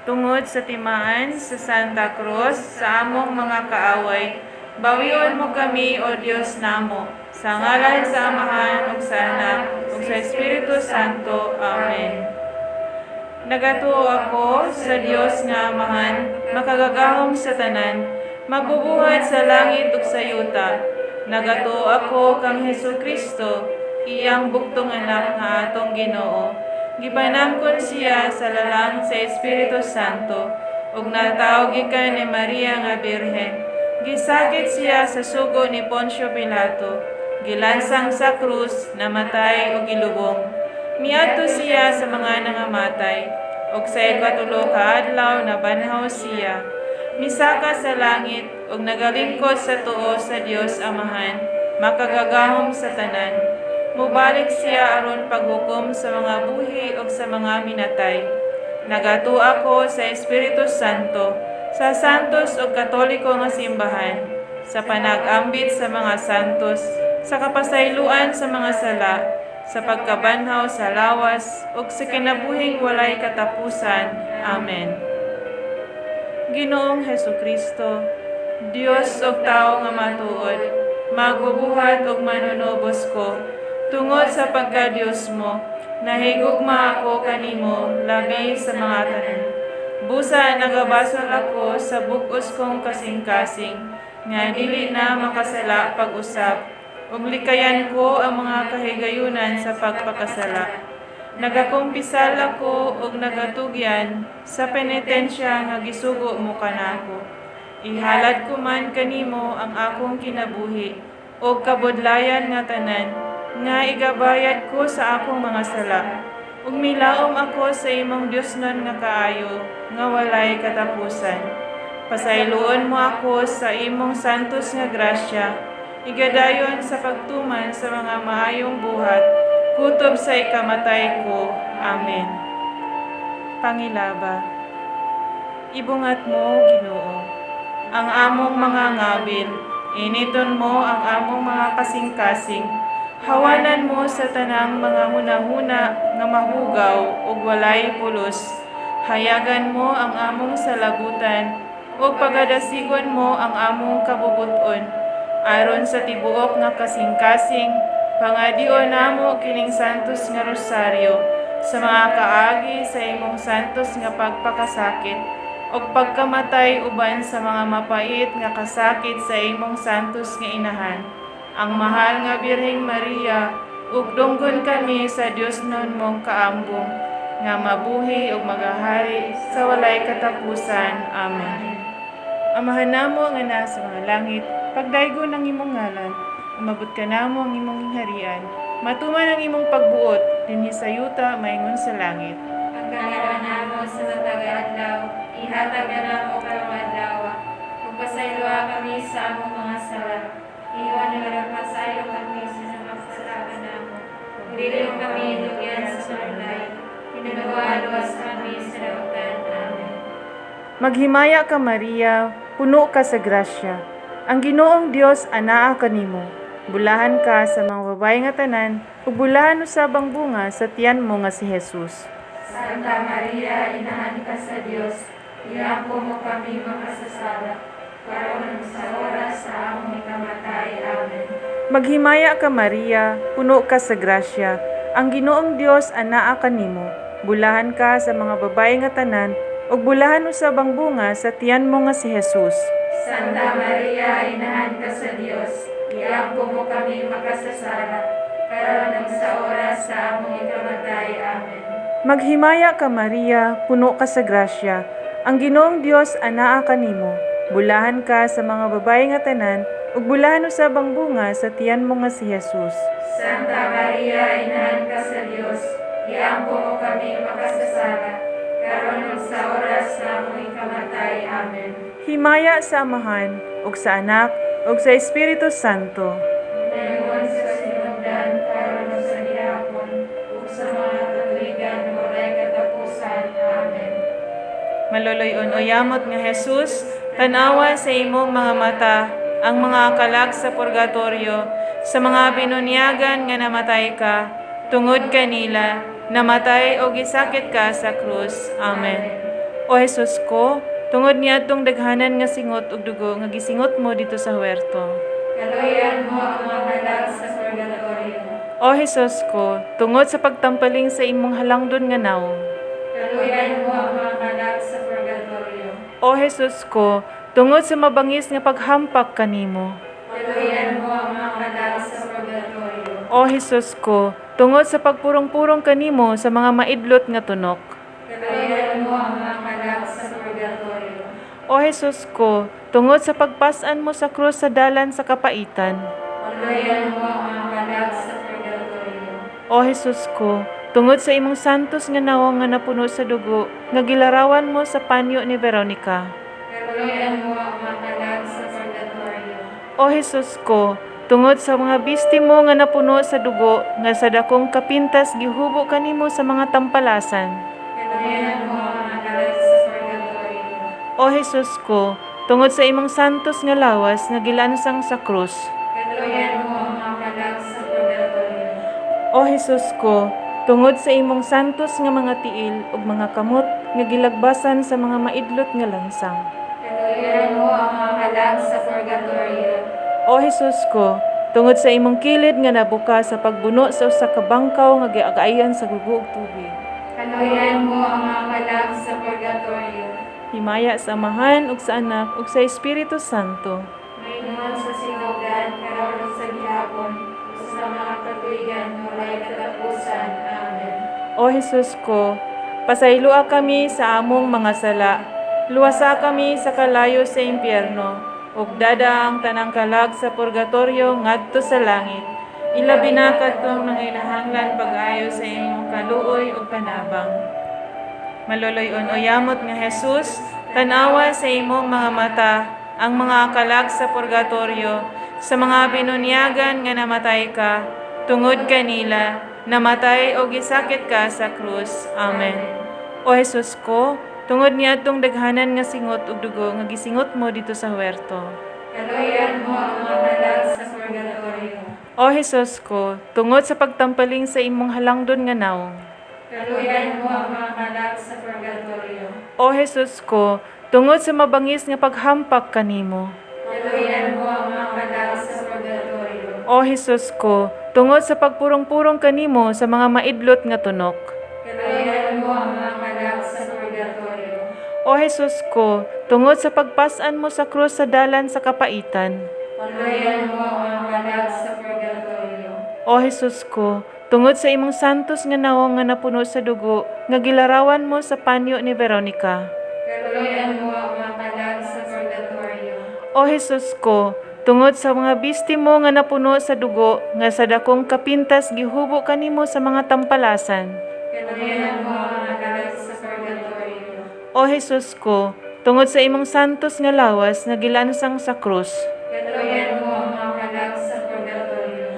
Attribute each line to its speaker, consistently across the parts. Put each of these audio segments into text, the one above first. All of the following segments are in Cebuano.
Speaker 1: Tungod sa timaan sa Santa Cruz sa among mga kaaway, bawion mo kami, O Dios namo, sa ngalan sa Amahan ug sa Anak ug sa Espiritu Santo. Amen. Nagatuo ako sa Dios nga Amahan, makagagahom sa tanan, magbubuhat sa langit ug sa yuta. Nagatuo ako kang Hesus Kristo, iyang bugtong Anak nga atong Ginoo. Gipanangkon siya sa lalang sa Espiritu Santo ug natawo gikan ni Maria nga Birhen. Gisakit siya sa sugo ni Poncio Pilato. Gilansang sa krus, namatay ug gilubong. Miadto siya sa mga nangamatay, ug sa ikatulo ka adlaw nabanhaw siya. Misaka sa langit ug nagalingkod sa tuo sa Dios Amahan, makagagahom sa tanan. Mubalik siya aron paghukom sa mga buhi ug sa mga minatay. Nagatuo ako sa Espiritu Santo, sa santos ug Katoliko nga simbahan, sa panag-ambit sa mga santos, sa kapasayloan sa mga sala, sa pagkabanhaw sa lawas ug sa kinabuhing walay katapusan. Amen. Ginoong Hesukristo, Dios ug tawo nga matuod, magbubuhat ug manunubos ko, tungod sa pagka-Dios mo, nahigugma ako kanimo labi sa mga tanan. Busa nagabasol ako sa bug-os kong kasing-kasing, nga dili na makasala pag-usab, ug likayan ko ang mga kahigayunan sa pagpakasala. Nagakumpisal ako ug nagatugyan sa penitensya nga gisugo mo kanako. Ihalad ko man kanimo ang akong kinabuhi ug kabudlayan nga tanan nga igabayad ko sa akong mga sala. Ug milaom ako sa imong Diosnon nga kaayo nga walay katapusan. Pasayloon mo ako sa imong santos nga grasya, igadayon sa pagtuman sa mga maayong buhat, kutob sa ikamatay ko. Amen. Pangilaba. Ibungat mo, Ginoo, ang among mga ngabil, initon mo ang among mga kasing-kasing, hawanan mo sa tanang mga hunahuna nga mahugaw ug walay pulos. Hayagan mo ang among salabutan ug pagadasigon mo ang among kabubut-on. Aron sa tibuok nga kasing-kasing, pangadion namo kining santos nga rosaryo sa mga kaagi sa imong santos nga pagpakasakit ug pagkamatay uban sa mga mapait nga kasakit sa imong santos nga inahan, ang mahal nga Birheng Maria, ug dunggon kami sa Diosnon mong kaambong nga mabuhi ug magahari sa walay katapusan. Amen. Amahan namo nga naa sa mga langit, pagdaygon ang imong ngalan, umabot kanamo ang imong gingharian, matuman ang imong pagbuot dinhi sa yuta maingon sa langit.
Speaker 2: Ang kaliwat namo sa matag adlaw, ihatag namo karong adlaw. Ug pasayloa kami sa among mga sala. Ingon nga nagapasaylo kami sa nakasala kanamo. Ug dili mo kami dugyan sa panulay. Tinuloa luwas kami sa dautan. Amen.
Speaker 1: Maghimaya ka, Maria, puno ka sa grasya. Ang Ginoong Dios anaa kanimo. Bulahan ka sa mga babae nga tanan, ug bulahan usab ang bunga sa tiyan mo nga si Jesus.
Speaker 2: Santa Maria, Inahan ka sa Dios, iampo mo kami makasasala, karon sa oras sa among ikamatay. Amen.
Speaker 1: Maghimaya ka, Maria, puno ka sa grasya. Ang Ginoong Dios anaa kanimo. Bulahan ka sa mga babae nga tanan, ug bulahan usab ang bunga sa tiyan mo nga si Jesus.
Speaker 2: Santa Maria, Inahan ka sa Dios, iampo mo kami makasasala, karon sa oras sa among ikamatay. Amen.
Speaker 1: Maghimaya ka, Maria, puno ka sa grasya. Ang Ginoong Dios anaa kanimo. Bulahan ka sa mga babae nga tanan, ug bulahan usab ang bunga sa tiyan mo nga si Jesus.
Speaker 2: Santa Maria, Inahan ka sa Dios, iampo mo kami makasasala, karon sa oras sa among ikamatay. Amen.
Speaker 1: Himaya sa Amahan, ug sa Anak, ug sa Espiritu Santo.
Speaker 2: Ingon sa sinugdan, karon ug sa gihapon, ug sa mga katuigan walay katapusan. Amen.
Speaker 1: Maluluy-on o yamot nga Jesus, tan-awa sa imong mga mata ang mga kalag sa purgatorio, sa mga binunyagan nga namatay ka, tungod kanila, namatay o gisakit ka sa krus. Amen. O Jesus ko, tungod niadtong daghanan nga singot ug dugo nga gisingot mo didto sa huerto.
Speaker 2: Kaluoyan mo ang mga kalag sa purgatorio.
Speaker 1: O Jesus ko, tungod sa pagtampaling sa imong halangdon nga nawong.
Speaker 2: Kaluoyan mo ang mga kalag sa purgatorio.
Speaker 1: O Jesus ko, tungod sa mabangis nga paghampak kanimo.
Speaker 2: Kaluoyan mo ang mga kalag sa purgatorio.
Speaker 1: O Jesus ko, tungod sa pagpurong-purong kanimo sa mga maidlot nga tunok.
Speaker 2: Kaluoyan mo ang mga kalag sa purgatorio.
Speaker 1: O Jesus ko, tungod sa pagpas-an mo sa krus sa dalan sa kapaitan.
Speaker 2: Kaluoyan mo ang mga kalag sa purgatorio.
Speaker 1: O Jesus ko, tungod sa imong santos nga nawong nga napuno sa dugo, nga gilarawan mo sa panyo ni Veronica.
Speaker 2: Kaluoyan mo ang mga kalag sa purgatorio.
Speaker 1: O Jesus ko, tungod sa mga bisti mo nga napuno sa dugo, nga sa dakong kapintas gihubo kanimo sa mga tampalasan.
Speaker 2: Kaluoyan mo ang mga kalag sa purgatorio.
Speaker 1: O Jesus ko, tungod sa imong santos nga lawas nga gilansang sa krus.
Speaker 2: Kaluoyan mo ang mga kalag sa purgatorio.
Speaker 1: O Jesus ko, tungod sa imong santos nga mga tiil ug mga kamot nga gilagbasan sa mga maidlot nga lansang.
Speaker 2: Kaluoyan mo ang mga kalag sa purgatorio.
Speaker 1: O Jesus ko, tungod sa imong kilid nga nabuka sa pagbuno sa usa ka bangkaw nga giagaayan sa dugo ug tubig.
Speaker 2: Kaluoyan mo ang mga kalag sa purgatorio.
Speaker 1: Himaya sa Amahan ug sa Anak ug sa Espiritu Santo.
Speaker 2: Maingon sa sinugdan, karon ug sa gihapon, ug sa mga katuigan nga walay katapusan. Amen.
Speaker 1: O Jesus ko, pasayloa kami sa among mga sala. Luwasa kami sa kalayo sa impyerno, ug dad-a ang tanang kalag sa purgatorio ngadto sa langit. Ilabi na kadtong nanginahanglan pag-ayo sa imong kaluoy ug panabang. Maluloy-on o yamot nga Jesus, tanawa sa imong mga mata ang mga kalag sa purgatorio, sa mga binunyagan nga namatay ka, tungod kanila, namatay o gisakit ka sa krus. Amen. O Jesus ko, tungod niadtong daghanan nga singot ug dugo nga gisingot mo didto sa huerto.
Speaker 2: Kaluoyan mo ang mga kalag sa purgatorio.
Speaker 1: O Jesus ko, tungod sa pagtampaling sa imong halangdon nga nawong.
Speaker 2: Kaluoyan mo ang mga kalag sa purgatorio.
Speaker 1: O Jesus ko, tungod sa mabangis nga paghampak kanimo.
Speaker 2: Kaluoyan mo ang mga kalag sa purgatorio.
Speaker 1: O Jesus ko, tungod sa pagpurong-purong kanimo sa mga maidlot nga tunok.
Speaker 2: Kaluoyan mo ang mga kalag sa purgatorio.
Speaker 1: O Jesus ko, tungod sa pagpas-an mo sa krus sa dalan sa kapaitan.
Speaker 2: Kaluoyan mo ang mga kalag sa purgatorio.
Speaker 1: O Jesus ko, tungod sa imong santos nga nawong nga napuno sa dugo, nga gilarawan mo sa panyo ni Veronica.
Speaker 2: Kaluoyan mo ang mga kalag sa purgatorio.
Speaker 1: O Jesus ko, tungod sa mga bisti mo nga napuno sa dugo, nga sa dakong kapintas gihubo kanimo sa mga tampalasan.
Speaker 2: Kaluoyan mo ang mga kalag sa purgatorio.
Speaker 1: O Jesus ko, tungod sa imong santos nga lawas nga gilansang sa krus.
Speaker 2: Kaluoyan mo ang mga kalag sa purgatorio.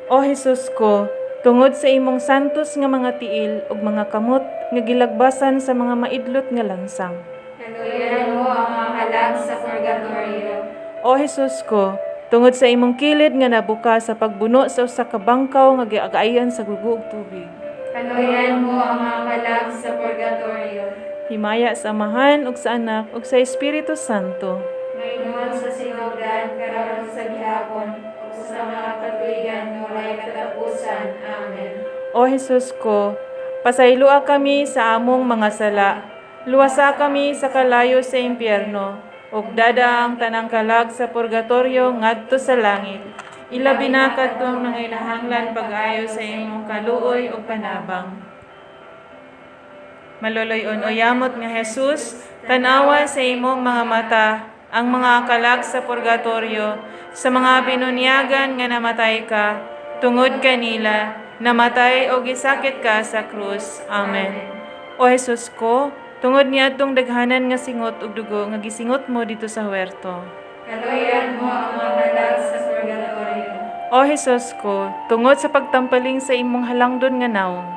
Speaker 1: O Jesus ko, tungod sa imong santos nga mga tiil ug mga kamot nga gilagbasan sa mga maidlot nga lansang.
Speaker 2: Kaluoyan mo ang mga kalag sa purgatorio.
Speaker 1: O Jesus ko, tungod sa imong kilid nga nabuka sa pagbuno sa usa ka bangkaw nga giagaayan sa dugo ug tubig.
Speaker 2: Kaluoyan mo ang mga kalag sa purgatorio.
Speaker 1: Himaya sa Amahan ug sa Anak ug sa Espiritu Santo.
Speaker 2: Maingon sa sinugdan, karon ug sa gihapon, ug sa mga katuigan nga walay katapusan. Amen.
Speaker 1: O Jesus ko, pasayloa kami sa among mga sala. Luwasa kami sa kalayo sa impyerno, ug dad-a ang tanang kalag sa purgatorio ngadto sa langit. Ilabi na kadtong nanginahanglan pag-ayo sa imong kaluoy ug panabang. Maluloy-on o yamot nga Jesus, tanawa sa imong mga mata ang mga kalag sa purgatorio, sa mga binunyagan nga namatay ka, tungod kanila, namatay o gisakit ka sa krus. Amen. O Jesus ko, tungod niadtong daghanan nga singot ug dugo nga gisingot mo didto sa huerto.
Speaker 2: Kaluoyan mo ang mga kalag sa purgatorio.
Speaker 1: O Jesus ko, tungod sa pagtampaling sa imong halangdon nga nawong.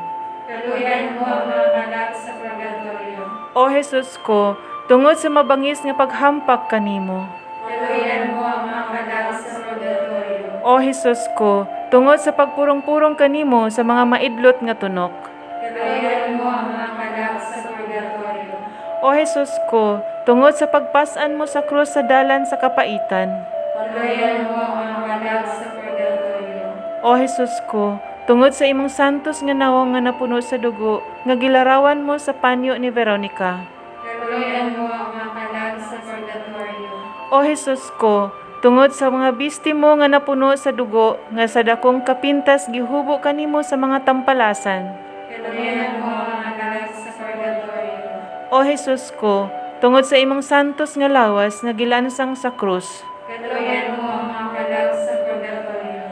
Speaker 2: Kaluoyan mo ang mga kalag sa purgatorio.
Speaker 1: O Jesus ko, tungod sa mabangis nga paghampak kanimo.
Speaker 2: Kaluoyan mo ang mga kalag sa purgatorio.
Speaker 1: O Jesus ko, tungod sa pagpurong-purong kanimo sa mga maidlot nga tunok.
Speaker 2: Kaluoyan mo ang mga kalag sa purgatorio.
Speaker 1: O Jesus ko, tungod sa pagpas-an mo sa krus sa dalan sa kapaitan.
Speaker 2: Kaluoyan mo ang mga kalag sa purgatorio.
Speaker 1: O Jesus ko, tungod sa imong santos nga nawong nga napuno sa dugo, nga gilarawan mo sa panyo ni Veronica.
Speaker 2: Kaluoyan mo ang mga kalag sa purgatorio.
Speaker 1: O Jesus ko, tungod sa mga bisti mo nga napuno sa dugo, nga sa dakong kapintas gihubo kanimo sa mga tampalasan.
Speaker 2: Kaluoyan mo ang mga kalag sa purgatorio.
Speaker 1: O Jesus ko, tungod sa imong santos nga lawas nga gilansang sa krus.
Speaker 2: Kaluoyan mo ang mga kalag sa purgatorio.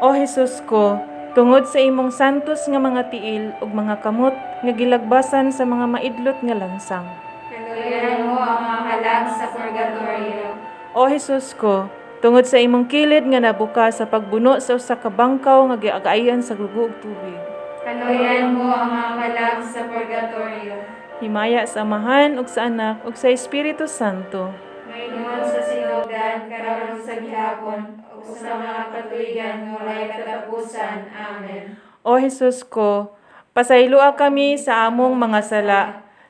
Speaker 1: O Jesus ko, tungod sa imong santos nga mga tiil ug mga kamot nga gilagbasan sa mga maidlot nga lansang.
Speaker 2: Kaluoyan mo ang mga kalag sa purgatorio.
Speaker 1: O Jesus ko, tungod sa imong kilid nga nabuka sa pagbuno sa usa ka bangkaw nga giagayan sa dugo ug tubig.
Speaker 2: Kaluoyan mo ang mga kalag sa purgatorio.
Speaker 1: Himaya sa Amahan ug sa Anak ug sa Espiritu Santo.
Speaker 2: Maingon sa sinugdan, karon sa gihapon, ug sa mga katuigan nga walay katapusan. Amen.
Speaker 1: O Jesus ko, pasayloa kami sa among mga sala.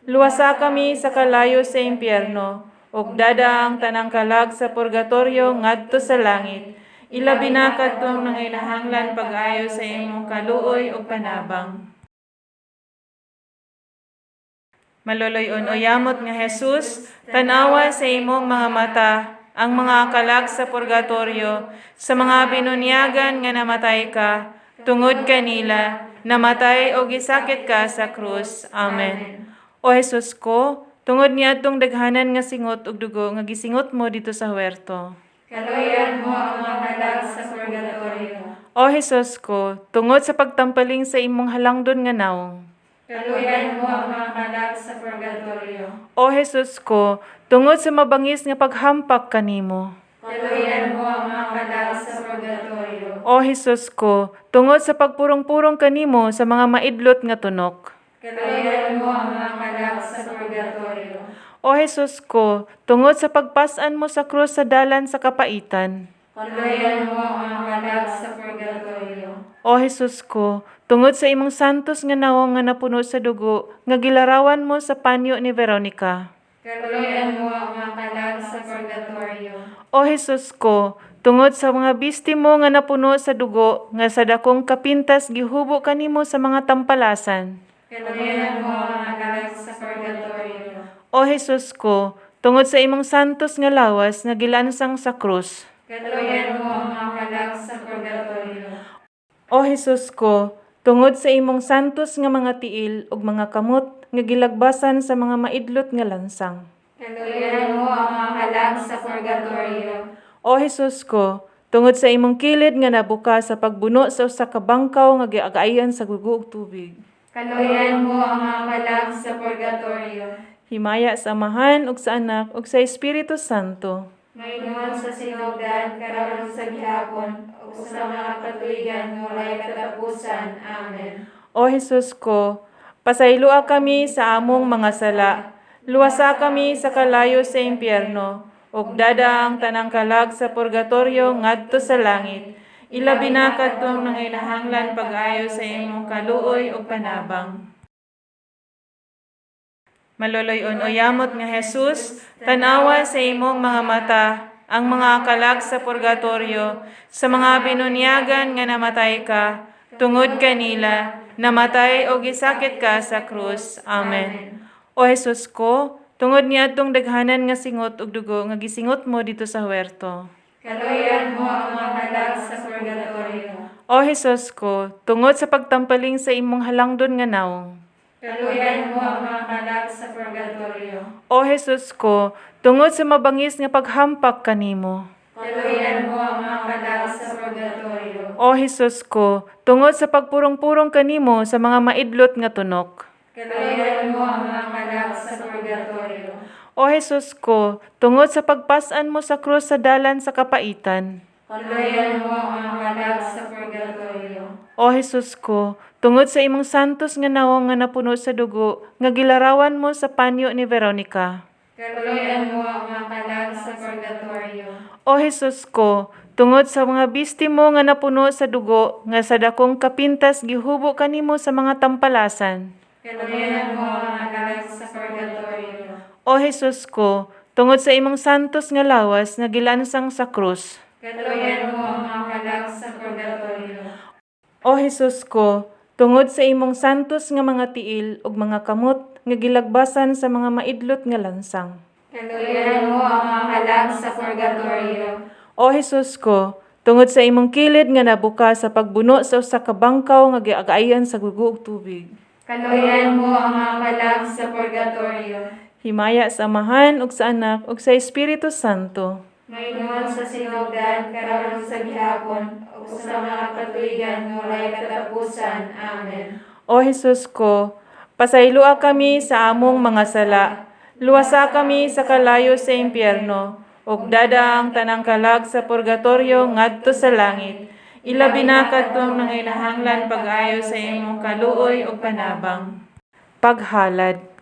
Speaker 1: Luwasa kami sa kalayo sa impyerno, ug dada ang tanang kalag sa purgatorio ngadto sa langit. Ilabi na kadtong nanginahanglan pag-ayo sa imong kaluoy ug panabang. Maloloy-on o yamot nga Jesus, tanawa sa imong mga mata ang mga kalag sa purgatorio, sa mga binunyagan nga namatay ka, tungod kanila, namatay o gisakit ka sa krus. Amen. O Jesus ko, tungod niadtong daghanan nga singot ug dugo nga gisingot mo dito sa huerto.
Speaker 2: Kaluoyan mo ang mga kalag sa purgatorio.
Speaker 1: O Jesus ko, tungod sa pagtampaling sa imong halangdon nga nawong.
Speaker 2: Kaluoyan mo ang mga kalag sa purgatorio.
Speaker 1: O Jesus ko, tungod sa mabangis nga paghampak kanimo.
Speaker 2: Kaluoyan mo ang mga kalag sa purgatorio.
Speaker 1: O Jesus ko, tungod sa pagpurong-purong kanimo sa mga maidlot nga tunok.
Speaker 2: Kaluoyan mo ang mga kalag sa purgatorio.
Speaker 1: O Jesus ko, tungod sa pagpas-an mo sa krus sa dalan sa kapaitan.
Speaker 2: Kaluoyan mo ang mga kalag sa purgatorio.
Speaker 1: O Jesus ko, tungod sa imong santos nga nawong nga napuno sa dugo, nga gilarawan mo sa panyo ni Veronica.
Speaker 2: Kaluoyan mo ang mga kalag sa purgatorio.
Speaker 1: O Jesus ko, tungod sa mga bisti mo nga napuno sa dugo, nga sa dakong kapintas gihubo kanimo sa mga tampalasan.
Speaker 2: Kaluoyan mo ang mga kalag sa purgatorio.
Speaker 1: O Jesus ko, tungod sa imong santos nga lawas nga gilansang sa krus.
Speaker 2: Kaluoyan mo ang mga kalag sa purgatorio.
Speaker 1: O Jesus ko, tungod sa imong santos nga mga tiil ug mga kamot nga gilagbasan sa mga maidlot nga lansang.
Speaker 2: Kaluoyan mo ang mga kalag sa purgatorio.
Speaker 1: O Jesus ko, tungod sa imong kilid nga nabuka sa pagbuno sa usa ka bangkaw nga giagayan sa dugo ug tubig.
Speaker 2: Kaluoyan mo ang mga kalag sa purgatorio.
Speaker 1: Himaya sa Amahan ug sa Anak ug sa Espiritu Santo.
Speaker 2: Maingon sa sinugdan, karon sa gihapon, ug sa mga katuigan nga walay katapusan. Amen.
Speaker 1: O Jesus ko, pasayloa kami sa among mga sala. Luwasa kami sa kalayo sa impyerno, ug dada ang tanang kalag sa purgatorio ngadto sa langit. Ilabi na kadtong nanginahanglan pag-ayo sa imong kaluoy ug panabang. Maloloy-on o yamot nga Jesus, tanawa sa imong mga mata ang mga kalag sa purgatorio, sa mga binunyagan nga namatay ka, tungod kanila, namatay o gisakit ka sa krus. Amen. O Jesus ko, tungod niadtong daghanan nga singot ug dugo nga gisingot mo dito sa huerto.
Speaker 2: Kaluoyan mo ang mga kalag sa purgatorio.
Speaker 1: O Jesus ko, tungod sa pagtampaling sa imong halangdon nga nawong.
Speaker 2: Kaluoyan mo ang mga kalag sa purgatorio.
Speaker 1: O Jesus ko, tungod sa mabangis nga paghampak kanimo.
Speaker 2: Kaluoyan mo ang mga kalag sa purgatorio.
Speaker 1: O Jesus ko, tungod sa pagpurong-purong kanimo sa mga maidlot nga tunok.
Speaker 2: Kaluoyan mo ang mga kalag sa purgatorio.
Speaker 1: O Jesus ko, tungod sa pagpas-an mo sa krus sa dalan sa kapaitan.
Speaker 2: Kaluoyan mo ang mga kalag sa purgatorio.
Speaker 1: O Jesus ko, tungod sa imong santos nga nawong nga napuno sa dugo, nga gilarawan mo sa panyo ni Veronica.
Speaker 2: Kaluoyan mo ang mga kalag sa purgatorio.
Speaker 1: O Jesus ko, tungod sa mga bisti mo nga napuno sa dugo, nga sa dakong kapintas gihubo kanimo sa mga tampalasan.
Speaker 2: Kaluoyan mo ang mga kalag sa purgatorio.
Speaker 1: O Jesus ko, tungod sa imong santos nga lawas nga gilansang sa krus.
Speaker 2: Kaluoyan mo ang mga kalag sa purgatorio.
Speaker 1: O Jesus ko, tungod sa imong santos nga mga tiil ug mga kamot nga gilagbasan sa mga maidlot nga lansang.
Speaker 2: Kaluoyan mo ang mga kalag sa purgatorio.
Speaker 1: O Jesus ko, tungod sa imong kilid nga nabuka sa pagbuno sa usa ka bangkaw nga giagayan sa gugo ug tubig.
Speaker 2: Kaluoyan mo ang mga kalag sa purgatorio.
Speaker 1: Himaya sa Amahan ug sa Anak ug sa Espiritu Santo.
Speaker 2: Ngayon sa sinugdan, karon sa gihapon, ug sa mga katuigan nga walay katapusan. Amen.
Speaker 1: O Jesus ko, pasayloa kami sa among mga sala. Luwasa kami sa kalayo sa impyerno, ug dada ang tanang kalag sa purgatorio ngadto sa langit. Ilabi na kadtong nanginahanglan pag-ayo sa imong kaluoy ug panabang. Paghalad.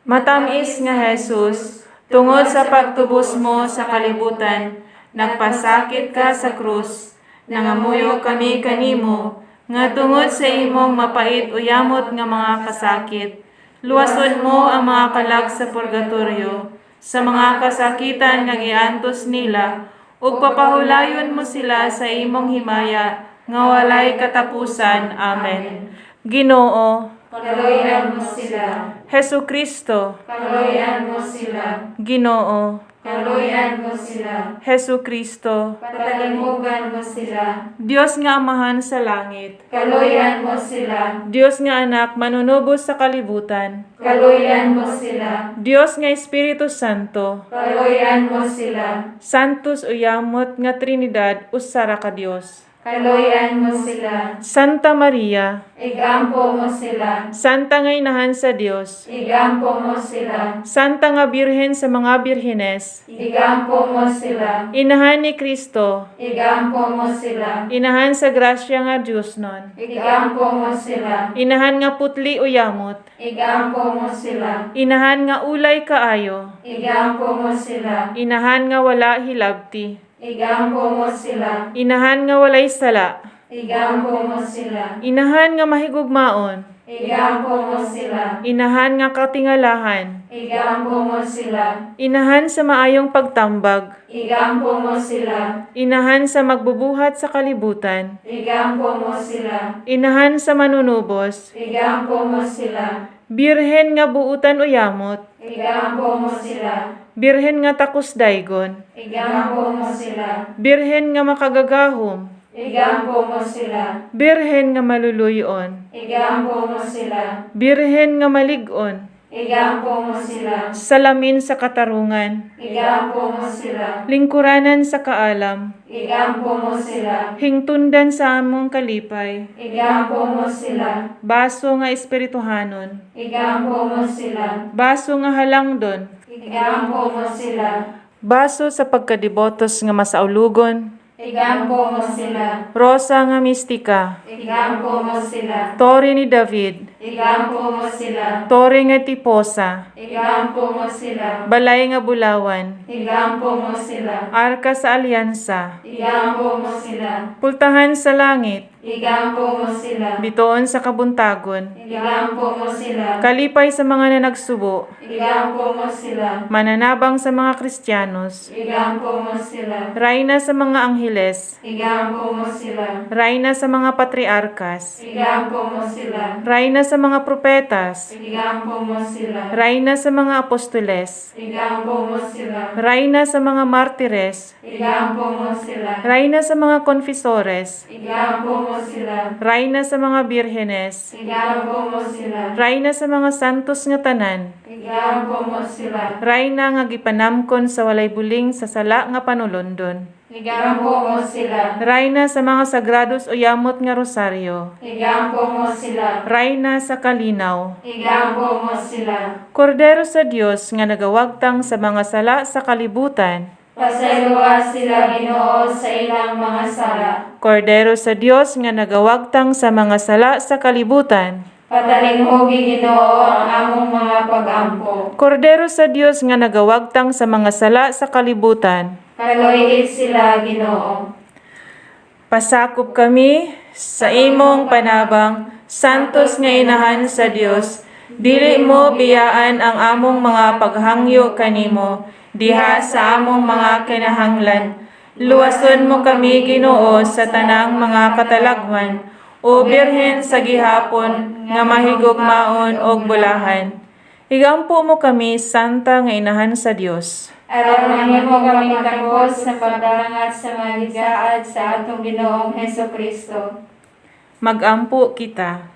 Speaker 1: Matamis nga Jesus, tungod sa pagtubos mo sa kalibutan, nagpasakit ka sa krus. Nangamuyo kami kanimo, nga tungod sa imong mapait o yamot nga mga kasakit, luwason mo ang mga kalag sa purgatorio, sa mga kasakitan nga giantos nila, ug papahulayon mo sila sa imong himaya, nga walay katapusan. Amen. Ginoo,
Speaker 2: Kaluoyan mo sila.
Speaker 1: Hesu Kristo,
Speaker 2: Kaluoyan mo sila.
Speaker 1: Ginoo,
Speaker 2: Kaluoyan mo sila.
Speaker 1: Hesu Kristo,
Speaker 2: Patalimugan mo sila.
Speaker 1: Dios nga Amahan sa langit,
Speaker 2: Kaluoyan mo sila.
Speaker 1: Dios nga Anak manunubos sa kalibutan,
Speaker 2: Kaluoyan mo sila.
Speaker 1: Dios nga Espiritu Santo,
Speaker 2: Kaluoyan mo sila.
Speaker 1: Santos uyamot nga Trinidad usa ra ka Dios.
Speaker 2: Kaluoyan mo sila.
Speaker 1: Santa Maria,
Speaker 2: Igampo mo sila.
Speaker 1: Santa nga Inahan sa Dios,
Speaker 2: Igampo mo sila.
Speaker 1: Santa nga Birhen sa mga birhenes,
Speaker 2: Igampo mo sila.
Speaker 1: Inahan ni Kristo,
Speaker 2: Igampo mo sila.
Speaker 1: Inahan sa grasya nga Dios nun,
Speaker 2: Igampo mo sila.
Speaker 1: Inahan nga putli uyamot,
Speaker 2: Igampo mo sila.
Speaker 1: Inahan nga ulay kaayo,
Speaker 2: Igampo mo sila.
Speaker 1: Inahan nga wala hilabti,
Speaker 2: Igampo mo sila.
Speaker 1: Inahan nga walay sala,
Speaker 2: Igampo mo sila.
Speaker 1: Inahan nga mahigugmaon,
Speaker 2: Igampo mo sila.
Speaker 1: Inahan nga katingalahan,
Speaker 2: Igampo mo sila.
Speaker 1: Inahan sa maayong pagtambag,
Speaker 2: Igampo mo sila.
Speaker 1: Inahan sa magbubuhat sa kalibutan,
Speaker 2: Igampo mo sila.
Speaker 1: Inahan sa manunubos,
Speaker 2: Igampo mo sila.
Speaker 1: Birhen nga buutan o yamot,
Speaker 2: Igampo mo sila.
Speaker 1: Birhen nga takos daygon,
Speaker 2: Igampo mo sila.
Speaker 1: Birhen nga makagagahom,
Speaker 2: Igampo mo sila.
Speaker 1: Birhen nga maluluyon,
Speaker 2: Igampo mo sila.
Speaker 1: Birhen nga malig-on,
Speaker 2: Igampo mo sila.
Speaker 1: Salamin sa katarungan,
Speaker 2: Igampo mo sila.
Speaker 1: Lingkuranan sa kaalam,
Speaker 2: Igampo mo sila.
Speaker 1: Hingtundan sa among kalipay,
Speaker 2: Igampo mo sila.
Speaker 1: Baso nga espirituhanon,
Speaker 2: Igampo mo sila.
Speaker 1: Baso nga halangdon,
Speaker 2: Igampo mo sila.
Speaker 1: Baso sa pagkadibotos nga masaulugon,
Speaker 2: Igampo mo sila.
Speaker 1: Rosa nga mistika,
Speaker 2: Igampo mo sila.
Speaker 1: Tore ni David,
Speaker 2: Igampo mo sila.
Speaker 1: Tore nga tiposa,
Speaker 2: Igampo mo sila.
Speaker 1: Balay nga bulawan,
Speaker 2: Igampo mo sila.
Speaker 1: Arka sa alyansa,
Speaker 2: Igampo mo sila.
Speaker 1: Pultahan sa langit,
Speaker 2: Igampo mo sila.
Speaker 1: Bitoon sa kabuntagon,
Speaker 2: Igampo mo sila.
Speaker 1: Kalipay sa mga nanagsubo,
Speaker 2: Igampo mo sila.
Speaker 1: Mananabang sa mga Kristiyanos,
Speaker 2: Igampo mo sila.
Speaker 1: Rayna sa mga angheles,
Speaker 2: Igampo mo sila.
Speaker 1: Rayna sa mga patriarkas,
Speaker 2: Igampo mo sila.
Speaker 1: Rayna sa mga propetas,
Speaker 2: Igampo mo sila.
Speaker 1: Rayna sa mga apostoles,
Speaker 2: Igampo mo sila.
Speaker 1: Rayna sa mga martires,
Speaker 2: Igampo mo sila.
Speaker 1: Rayna sa mga konfesores,
Speaker 2: Igampo mo sila.
Speaker 1: Rayna sa mga birhenes,
Speaker 2: Igampo mo sila.
Speaker 1: Rayna sa mga santos nga tanan,
Speaker 2: Igampo mo sila.
Speaker 1: Rayna nga gipanamkon sa walay buling sa sala nga panulondon,
Speaker 2: Igampo mo sila.
Speaker 1: Rayna sa mga sagrados o yamot nga rosaryo,
Speaker 2: Igampo mo sila.
Speaker 1: Rayna sa kalinaw,
Speaker 2: Igampo mo sila.
Speaker 1: Kordero sa Dios nga nagawagtang sa mga sala sa kalibutan,
Speaker 2: Pasayloa sila, Ginoo, sa ilang mga sala.
Speaker 1: Kordero sa Dios nga nagawagtang sa mga sala sa kalibutan,
Speaker 2: Patalinghugi, Ginoo, ang among mga pagampo.
Speaker 1: Kordero sa Dios nga nagawagtang sa mga sala sa kalibutan,
Speaker 2: Kaluoyi sila, Ginoo.
Speaker 1: Pasakop kami sa imong panabang, santos nga inahan sa Dios. Dili mo biyaan ang among mga paghangyo kanimo diha sa among mga kinahanglan. Luwason mo kami, Ginoo, sa tanang mga katalagman, o Birhen sa gihapon nga mahigugmaon og bulahan. Igampo mo kami, Santa nga Inahan sa Dios.
Speaker 2: Aron mahimo kami takos sa pagdangat sa mga gisaad sa atong Ginoong Heso Kristo.
Speaker 1: Magampo kita.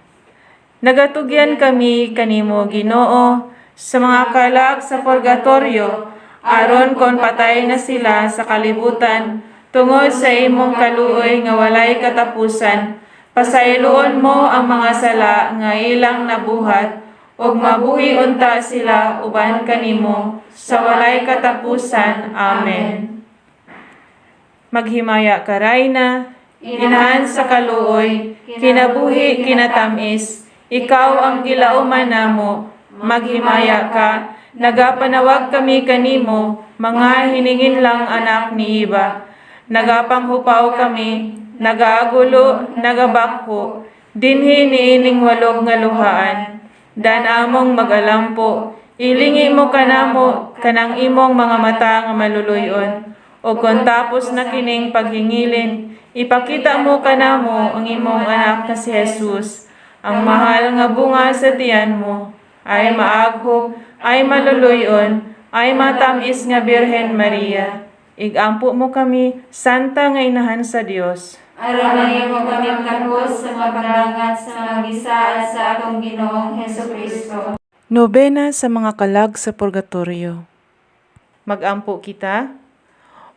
Speaker 1: Nagatugyan kami kanimo, Ginoo, sa mga kalag sa purgatorio, aron kon patay na sila sa kalibutan tungod sa imong kaluoy nga walay katapusan, pasayloon mo ang mga sala nga ilang nabuhat ug mabuhi unta sila uban kanimo sa walay katapusan. Amen. Maghimaya ka, Rayna, Inahan sa kaluoy, kinabuhi kinatamis, ikaw ang gilauman namo. Maghimaya ka, nagapanawag kami kanimo, mga hiningin lang anak ni Iba. Nagapanghupaw kami, nagaagulo, nagabakho, dinhi niining walog nga luhaan. Dan among magalampo, ilingi mo kanamo, kanang imong mga mata nga maluluyon. O kung tapos na kining paghingilin, ipakita mo kanamo ang imong anak na si Jesus, ang mahal nga bunga sa tiyan mo, ay maaghop, ay maluluyon, ay matamis nga Birhen Maria. Igampo mo kami, Santa nga Inahan sa Dios.
Speaker 2: Aron mahimo kami takos sa pagdangat sa mga gisaad sa atong Ginoong Heso Kristo.
Speaker 1: Nobena sa mga kalag sa purgatorio. Magampo kita.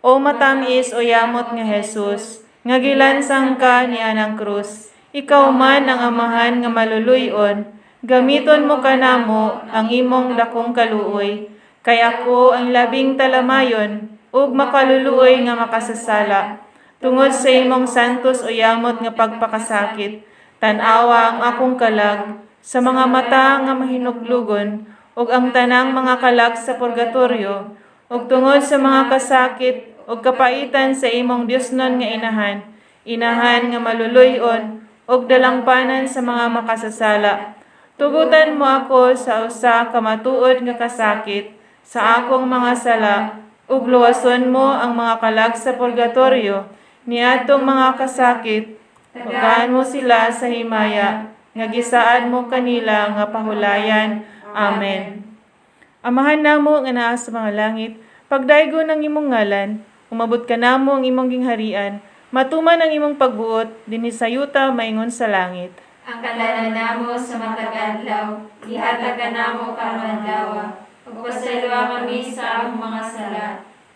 Speaker 1: O matamis o yamot nga Jesus, nga gilansang ka ni anang krus, ikaw man ang Amahan nga maluluyon, gamiton mo kanamo ang imong dakong kaluoy, kay ako ang labing talamayon ug makaluluoy nga makasasala. Tungod sa imong santos o yamot nga pagpakasakit, tan-awa ang akong kalag sa mga mata nga mahinuglugon ug ang tanang mga kalag sa purgatorio, ug tungod sa mga kasakit ug kapaitan sa imong Diosnon nga Inahan, Inahan nga maluluy-on ug dalangpanan sa mga makasasala. Tugutan mo ako sa usa ka matuod nga kasakit sa akong mga sala ug luwason mo ang mga kalag sa purgatorio niadtong mga kasakit. Tagaan mo sila sa himaya nga gisaad mo kanila nga pahulayan. Amen. Amahan namo nga naa sa mga langit, pagdaygon ang imong ngalan, umabot kanamo ang imong gingharian, matuman ang imong pagbuot dinhi sa yuta maingon sa langit.
Speaker 2: Ang kalanan namo sa matag adlaw, ihatag kanamo karong adlaw. Ug pasayloa kami sa among mga sala.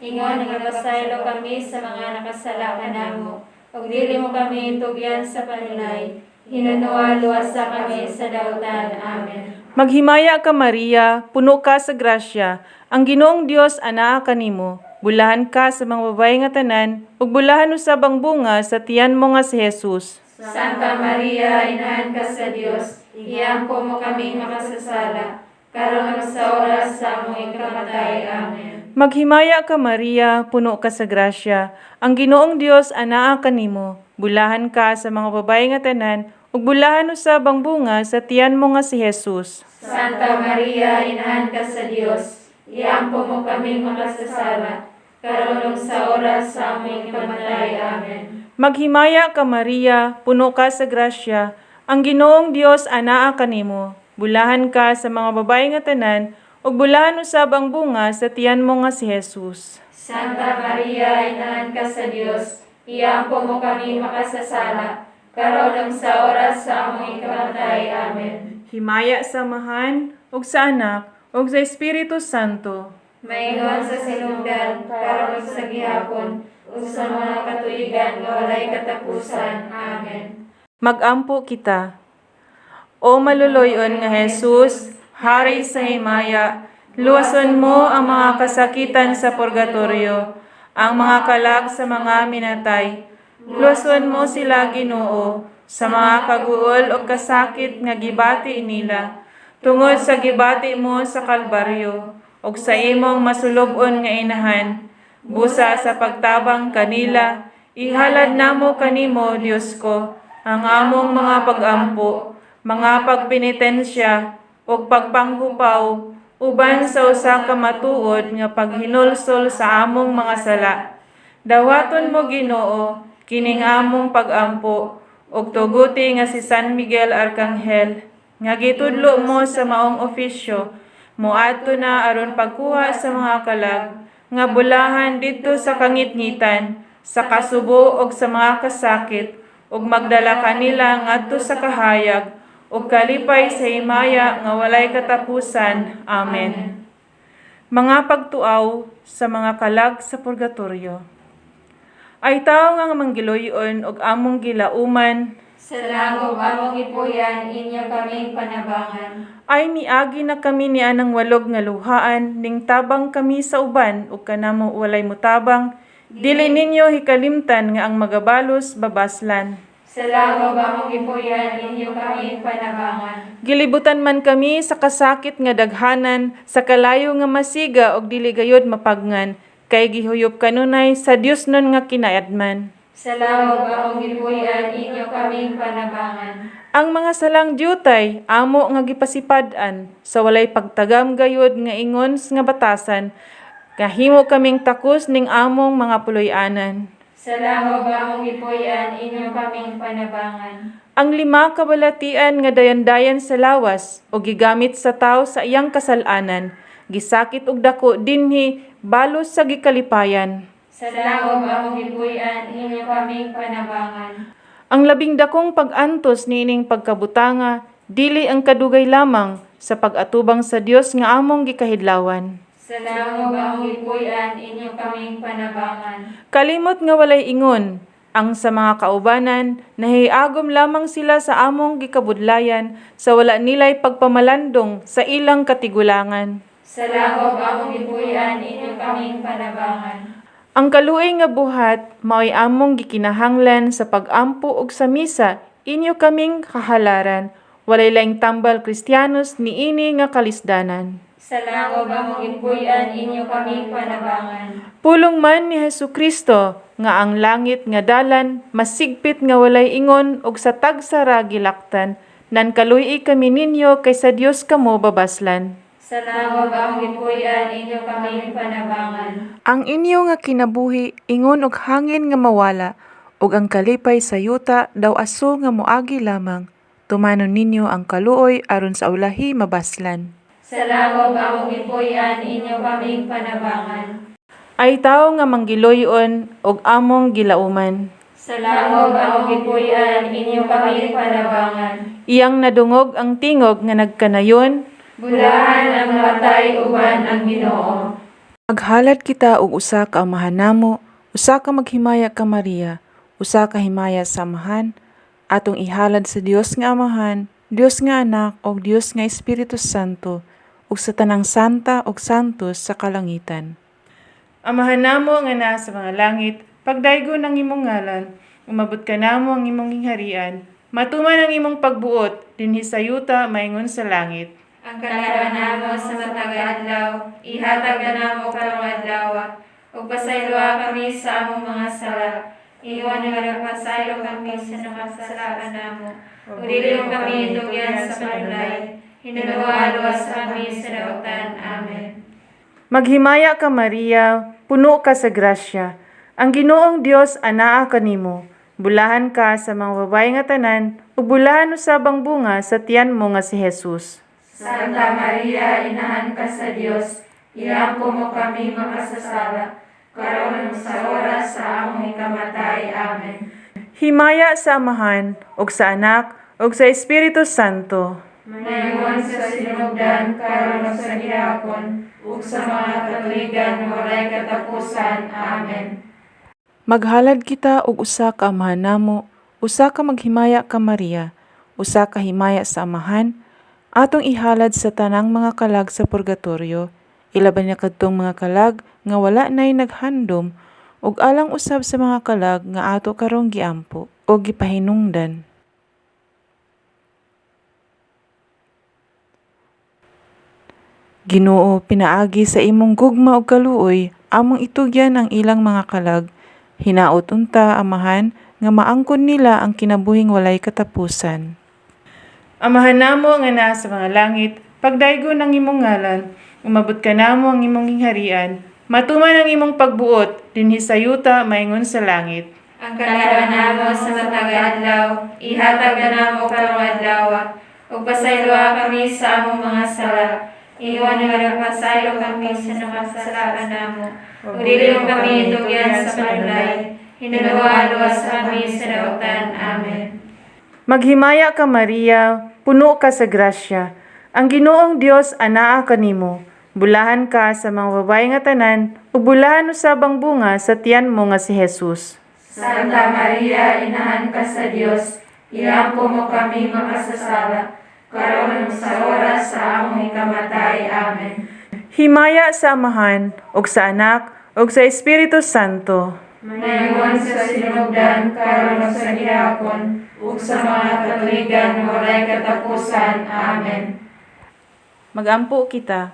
Speaker 2: Ingon nga nagpasaylo kami sa mga nakasala kanamo. Ug dili mo kami tugyan sa panulay. Hinunoa luwasa kami sa dautan. Amen.
Speaker 1: Maghimaya ka, Maria, puno ka sa grasya. Ang Ginoong Dios anaa kanimo. Bulahan ka sa mga babaye nga tanan, ug bulahan usab ang bunga sa tiyan mo nga si Jesus.
Speaker 2: Santa Maria, Inahan ka sa Dios, iampo mo kaming makasasala, karon ug sa oras sa among ikamatay. Amen.
Speaker 1: Maghimaya ka, Maria, puno ka sa grasya. Ang Ginoong Dios anaa kanimo. Bulahan ka sa mga babaye nga tanan, ug bulahan usab ang bunga sa tiyan mo nga si Jesus.
Speaker 2: Santa Maria, Inahan ka sa Dios, iampo mo kaming makasasala, karon ug sa oras sa among ikamatay. Amen.
Speaker 1: Maghimaya ka, Maria, puno ka sa grasya. Ang Ginoong Dios anaa kanimo. Bulahan ka sa mga babaye nga tanan, ug bulahan usab ang bunga sa tiyan mo nga si Jesus.
Speaker 2: Santa Maria, Inahan ka sa Dios, iampo mo kami makasasala, karon ug sa oras sa among ikamatay. Amen.
Speaker 1: Himaya sa Amahan, ug sa Anak, ug sa Espiritu Santo.
Speaker 2: Maingon sa sinugdan, karon ug sa gihapon, ug sa mga katuigan nga walay katapusan. Amen.
Speaker 1: Magampo kita. O maluluyon nga Jesus, Hari sa himaya, luwason mo ang mga kasakitan sa purgatorio, ang mga kalag sa mga minatay. Luwason mo sila, Ginoo, sa mga kaguol o kasakit nga gibati nila, tungod sa gibati mo sa Kalbaryo, ug sa imong masulub-on nga Inahan, busa sa pagtabang kanila, ihalad namo kanimo, Dios ko, ang among mga pagampo, mga pagpenitensya, ug pagpanghupaw uban sa usa ka matuod nga paghinulsol sa among mga sala. Dawaton mo, Ginoo, kining among pagampo ug tuguti nga si San Miguel Arkanghel nga gitudlo mo sa maong ofisyo moadto na aron pagkuha sa mga kalag nga bulahan didto sa kangitngitan, sa kasubo ug sa mga kasakit, ug magdala kanila ngadto sa kahayag ug kalipay sa himaya nga walay katapusan. Amen. Mga pagtuaw sa mga kalag sa purgatorio. Ay tawo nga manggiloy-on ug among gilauman,
Speaker 2: Sa langob among gipuy-an, inyo kaming panabangan.
Speaker 1: Ay miagi na kami ni anang walog nga luhaan, ning tabang kami sa uban ug kanamo walay mutabang, dili ninyo hikalimtan nga ang magabalos babaslan.
Speaker 2: Sa langob among gipuy-an, inyo kaming panabangan.
Speaker 1: Gilibutan man kami sa kasakit nga daghanan, sa kalayo nga masiga og dili gayod mapagngan, kay gihuyop kanunay sa Dios nun nga kinaadman.
Speaker 2: Sa langob among gipuy-an, inyo kaming panabangan.
Speaker 1: Ang mga salang dyutay amo nga gipasipad-an sa walay pagtagam gayod nga ingon nga batasan, kahimo kaming takos ning among mga puloy-anan.
Speaker 2: Sa langob among gipuy-an, inyo kaming panabangan.
Speaker 1: Ang lima ka balatian nga dayandayan sa lawas o gigamit sa tawo sa iyang kasal-anan, gisakit og dako dinhi balos sa gikalipayan.
Speaker 2: Sa langob among gipuy-an, inyo kaming panabangan.
Speaker 1: Ang labing dakong pag-antos niining pagkabutanga dili ang kadugay lamang sa pag-atubang sa Dios nga among gikahidlawan.
Speaker 2: Sa langob among gipuy-an, inyo kaming panabangan.
Speaker 1: Kalimot nga walay ingon ang sa mga kaubanan, nahiagom lamang sila sa among gikabudlayan sa wala nilay pagpamalandong sa ilang katigulangan.
Speaker 2: Sa langob among gipuy-an, inyo kaming panabangan.
Speaker 1: Ang kaluoy nga buhat maoy among gikinahanglan sa pag-ampo ug sa misa, inyo kaming kahalaran. Walay laing tambal Kristiyanos niini nga kalisdanan.
Speaker 2: Sa langob among gipuy-an, inyo kaming panabangan.
Speaker 1: Pulong man ni Hesus Kristo nga ang langit nga dalan masigpit nga walay ingon ug sa tagsara gilaktan, nan kaluy kami ninyo kay sa Dios kamo babaslan.
Speaker 2: Sa langob among gipuy-an, inyo kaming panabangan.
Speaker 1: Ang inyo nga kinabuhi ingon og hangin nga mawala, ug ang kalipay sa yuta daw aso nga moagi lamang. Tumanon ninyo ang kaluoy aron sa ulahi mabaslan.
Speaker 2: Sa langob among gipuy-an, inyo kaming panabangan.
Speaker 1: Ay tawo nga manggiloy-on ug among gilauman.
Speaker 2: Sa langob among gipuy-an, inyo kaming panabangan.
Speaker 1: Iyang nadungog ang tingog nga nagkanayon,
Speaker 2: Bulahan ang matay uban ang Ginoo.
Speaker 1: Maghalad kita og usa ka Amahan namo, usa ka maghimaya ka Maria, usa ka himaya sa Amahan, atong ihalad sa Dios nga Amahan, Dios nga Anak ug Dios nga Espiritu Santo, ug sa tanang santa ug santos sa kalangitan. Amahan namo nga naa sa mga langit, pagdaygon ang imong ngalan, umabot kanamo ang imong gingharian, matuman ang imong pagbuot dinhi sa yuta maingon sa langit.
Speaker 2: Ang kalaban namo sa matag adlaw, ihatag na namo karong adlaw. Ug pasayloa kami sa among mga sala. Ingon nga nagpasaylo kami sa nakasala kanamo. Ug dili mo kami itugyan sa panulay. Hinuluwa luwas kami sa dautan. Amen.
Speaker 1: Maghimaya ka, Maria, puno ka sa grasya. Ang Ginoong Dios anaa kanimo. Bulahan ka sa mga babae nga tanan, ug bulahan usab ang bunga sa tiyan mo nga si Jesus.
Speaker 2: Santa Maria, inahan ka sa Dios, iampo mo kami makasasala, karon sa oras sa among ikamatay. Amen.
Speaker 1: Himaya sa Amahan, ug sa Anak, ug sa Espiritu Santo.
Speaker 2: Maingon sa sinugdan, karon ug sa gihapon, ug sa mga katuigan walay katapusan. Amen.
Speaker 1: Maghalad kita og usa ka Amahan namo, usa ka maghimaya ka Maria, usa ka himaya sa Amahan, atong ihalad sa tanang mga kalag sa purgatorio, ilabi na kadtong mga kalag nga wala nay naghandom, ug alang usab sa mga kalag nga ato karong giampo o gipahinungdan. Ginoo, pinaagi sa imong gugma ug kaluoy, among itugyan ang ilang mga kalag. Hinaot unta, Amahan, nga maangkon nila ang kinabuhing walay katapusan. Amahan namo nga naa sa mga langit, Pagdaygon ang imong ngalan, umabot kanamo ang imong gingharian, matuman ang imong pagbuot dinhi sa yuta maingon sa langit.
Speaker 2: Ang kaliwa namo sa matag adlaw, ihatag na namo karong adlaw. Ug pasayloa kami sa among mga sala. Ingon nga nagpasaylo kami sa nakasala kanamo. Ug dili mo kami itugyan sa panulay. Hinuluha luwas kami sa dautan. Amen.
Speaker 1: Maghimaya ka, Maria, puno ka sa grasya. Ang Ginoong Dios anaa kanimo. Bulahan ka sa mga babae nga tanan, ug bulahan usab ang bunga sa tiyan mo nga si Jesus.
Speaker 2: Santa Maria, inahan ka sa Dios, iampo mo kami makasasala, karon ug sa oras sa among ikamatay. Amen.
Speaker 1: Himaya sa Amahan, ug sa Anak, ug sa Espiritu Santo.
Speaker 2: Maingon sa sinugdan, karon ug sa gihapon, ug sa mga katuigan walay katapusan. Amen.
Speaker 1: Magampo kita.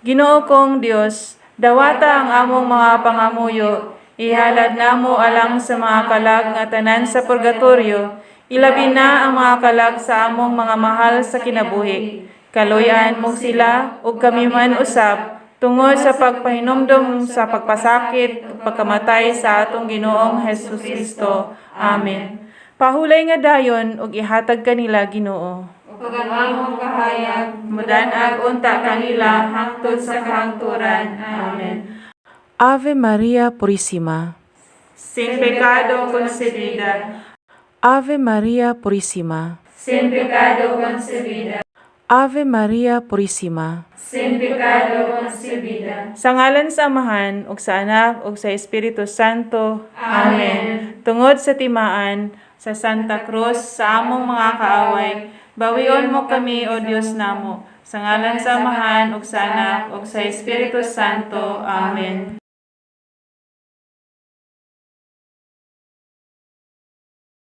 Speaker 1: Ginoo kong Dios, dawata ang among mga pangamuyo, ihalad namo alang sa mga kalag nga tanan sa purgatorio, ilabi na ang mga kalag sa among mga mahal sa kinabuhi. Kaluy-an mo sila ug kami man usab tungod sa pagpahinumdom sa pagpasakit ug pagkamatay sa atong Ginoong Hesus Kristo. Amen. Pahulay nga dayon ug ihatag kanila, Ginoo.
Speaker 2: Ug ang among kahayag,
Speaker 1: Mudan-ag unta kanila hangtod sa kahangturan. Amen. Ave Maria Purisima. Sin pecado concebida. Ave Maria Purisima.
Speaker 2: Sin pecado concebida.
Speaker 1: Ave Maria Purisima.
Speaker 2: Sin pecado concebida.
Speaker 1: Sa ngalan sa Amahan, ug sa Anak, ug sa Espiritu Santo.
Speaker 2: Amen.
Speaker 1: Tungod sa timaan, sa Santa Cruz, sa among mga kaaway, bawion mo kami, O Dios namo. Sa ngalan sa Amahan, ug sa Anak, ug sa Espiritu Santo. Amen.